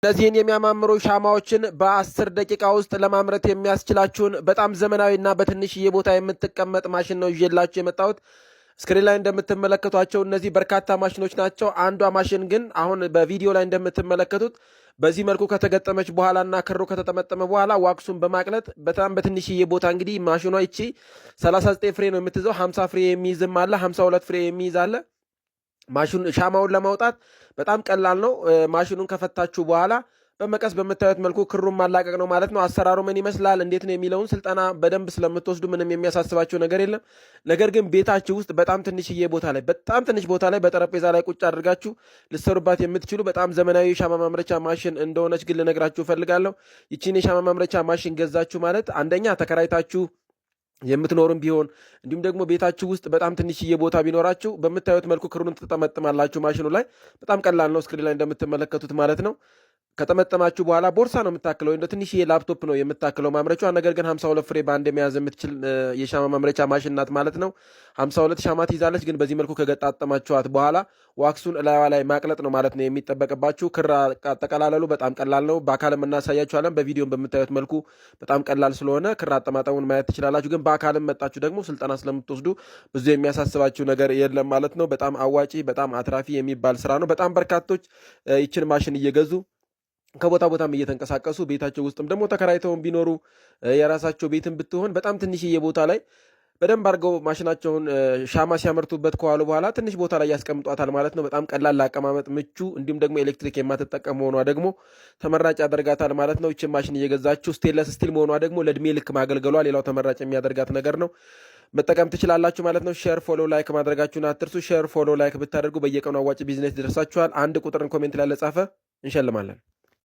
እነዚህን የሚያማምሩ ሻማዎችን በ10 ደቂቃ ውስጥ ለማምረት የሚያስችላችሁን በጣም ዘመናዊና በትንሽዬ ቦታ የምትቀመጥ ማሽን ነው ይዤላችሁ የመጣሁት። Screen ላይ እንደምትመለከቷቸው እነዚህ በርካታ ማሽኖች ናቸው። አንዷ ማሽን ግን አሁን በቪዲዮ ላይ እንደምትመለከቱት በዚህ መልኩ ከተገጠመች በኋላና ክሩ ከተጠመጠመ በኋላ wax ኡን በማቅለጥ በጣም በትንሽዬ ቦታ እንግዲህ ማሽኗ ይቺ 39 ፍሬ ነው የምትይዘው። 50 ፍሬ የሚይዝም አለ፣ 52 ፍሬ የሚይዝ አለ። ማሽኑ ሻማውን ለማውጣት በጣም ቀላል ነው። ማሽኑን ከፈታችሁ በኋላ በመቀስ በምታዩት መልኩ ክሩን ማላቀቅ ነው ማለት ነው። አሰራሩ ምን ይመስላል፣ እንዴት ነው የሚለውን ስልጠና በደንብ ስለምትወስዱ ምንም የሚያሳስባችሁ ነገር የለም። ነገር ግን ቤታችሁ ውስጥ በጣም ትንሽዬ ቦታ ላይ፣ በጣም ትንሽ ቦታ ላይ በጠረጴዛ ላይ ቁጭ አድርጋችሁ ልትሰሩባት የምትችሉ በጣም ዘመናዊ የሻማ ማምረቻ ማሽን እንደሆነች ግን ልነግራችሁ እፈልጋለሁ። ይቺን የሻማ ማምረቻ ማሽን ገዛችሁ ማለት አንደኛ ተከራይታችሁ የምትኖሩም ቢሆን እንዲሁም ደግሞ ቤታችሁ ውስጥ በጣም ትንሽዬ ቦታ ቢኖራችሁ በምታዩት መልኩ ክሩን ትጠመጥማላችሁ ማሽኑ ላይ። በጣም ቀላል ነው፣ screen ላይ እንደምትመለከቱት ማለት ነው። ከጠመጠማችሁ በኋላ ቦርሳ ነው የምታክለው፣ ወይም ትንሽዬ ላፕቶፕ ነው የምታክለው ማምረቻዋ። ነገር ግን 52 ፍሬ በአንድ የመያዝ የምትችል የሻማ ማምረቻ ማሽን ናት ማለት ነው። 52 ሻማ ትይዛለች። ግን በዚህ መልኩ ከገጣጠማችኋት በኋላ wax ኡን እላይዋ ላይ ማቅለጥ ነው ማለት ነው የሚጠበቅባችሁ። ክር አጠቀላለሉ በጣም ቀላል ነው። በአካልም እናሳያችኋለን። በቪዲዮም በምታዩት መልኩ በጣም ቀላል ስለሆነ ክር አጠማጠሙን ማየት ትችላላችሁ። ግን በአካልም መጣችሁ ደግሞ ስልጠና ስለምትወስዱ ብዙ የሚያሳስባችሁ ነገር የለም ማለት ነው። በጣም አዋጪ፣ በጣም አትራፊ የሚባል ስራ ነው። በጣም በርካቶች ይችን ማሽን እየገዙ ከቦታ ቦታም እየተንቀሳቀሱ ቤታቸው ውስጥም ደግሞ ተከራይተውን ቢኖሩ የራሳቸው ቤትም ብትሆን በጣም ትንሽዬ ቦታ ላይ በደንብ አድርገው ማሽናቸውን ሻማ ሲያመርቱበት ከዋሉ በኋላ ትንሽ ቦታ ላይ ያስቀምጧታል ማለት ነው። በጣም ቀላል፣ ለአቀማመጥ ምቹ፣ እንዲሁም ደግሞ ኤሌክትሪክ የማትጠቀም መሆኗ ደግሞ ተመራጭ ያደርጋታል ማለት ነው። ይችን ማሽን እየገዛችሁ stainless steel መሆኗ ደግሞ ለእድሜ ልክ ማገልገሏ ሌላው ተመራጭ የሚያደርጋት ነገር ነው። መጠቀም ትችላላችሁ ማለት ነው። Share፣ follow፣ like ማድረጋችሁን አትርሱ። Share፣ follow፣ like ብታደርጉ በየቀኑ አዋጭ ቢዝነስ ይደርሳችኋል። አንድ ቁጥርን comment ላይ ለጻፈ እንሸልማለን።